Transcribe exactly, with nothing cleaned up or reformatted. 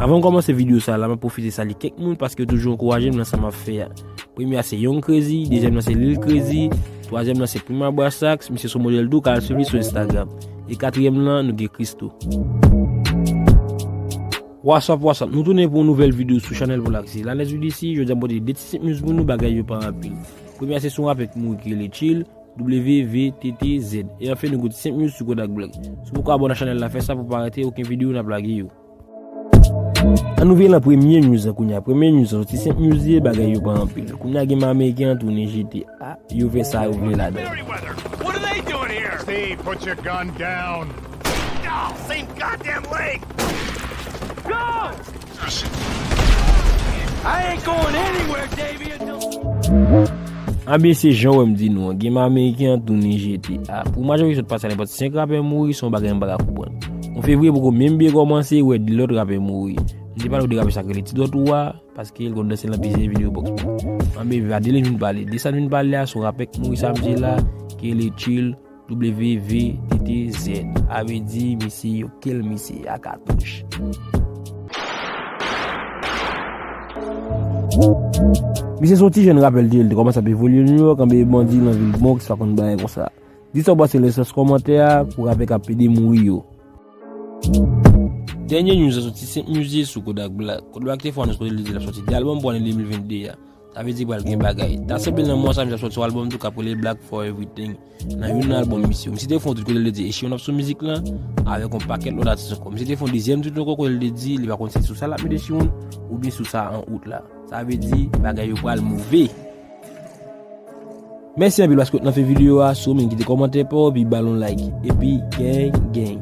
Avan m kòmanse videyo sa la, mwen pwofite salye kèk moun paske yo toujou ankouraje m nan sa m ap fè a. Premye a se Young Crazy, dezyèm nan se Lil Crazy, twazyèm nan se Prima Brassax, misye sou modèl tou, ka al swiv li sou Instagram. E katriyèm nan, nou gen Christo. What's up, what's up? Nou tounen pou yon nouvèl videyo sou chanèl Volaxy. Lanès Judici, jodi a m pote de ti senp news pou nou, bagay yo pa anpil. Premye a se sou yon rapè ki mouri ki rele Chill, W V T T Z. E anfen, nou gen ti senp news sou Kodak Black. Si w poko abòne ak chanèl la, fè sa pou w pa rate okenn videyo n ap lage yo. Ann ouvri nan premye news lan kounye a. Premye news lan soti senp news ye, bagay yo pa anpil. Kounye a game ameriken an tounen G T A. Yo fè sa yo vle ladan. Merryweather, what are they doing here? Steve, put your gun down. Oh, same goddamn leg. Go! I ain't going anywhere, Davey, until Anben, se jan w wè m di nou an, game ameriken an tounen G T A. Pou majorite sot pase a, nenpòt senk rapè mouri, se yon bagay m pa ka konprann. Yon fevriye poko menm byen kòmanse, wè de lòt rapè mouri. M te pale w de rapè sa k rele T Dot Wa, paske l konn danse nan plizyè videyo box mwen. Anben, pa de li m vin pale. De sa n vin pale a, se yon rapè k mouri samdi la, ki rele Chill, W V T T Z. A vle di, misye yo kill misye a katouch. Misye se yon ti jèn rapè l te ye, l te kòmanse ap evolye New York, anben bandi nan vil Bronx pa konn bagay konsa. Di sa w panse nan espas kòmantè a pou rapè k ap pede mouri yo. Dènye news la soti senp news ye sou Kodak Black. Kodak Black te fè anons kote l te di l ap sòti de albòm pou ane de mil vennde a. Sa vle di pral gen bagay. Dasenpil nan mwa sa, misye ap sòti yon albòm tou k ap rele Black for Everything. Nan youn nan albòm misye, misye te fè yon tweet kote l te di Echewon ap sou mizik lan, avèk yon pakèt lòt atis ankò. Misye te fè yon dezyèm tweet ankò kote l te di li pa konn si sou sa l ap met Echewon oubyen sou sa an out la. Sa vle di bagay yo pral move. Mèsi anpil paske w t nan fen videyo a. Si w renmen, kite kòmantè pa w, epi ba l yon like. Epi gang gang.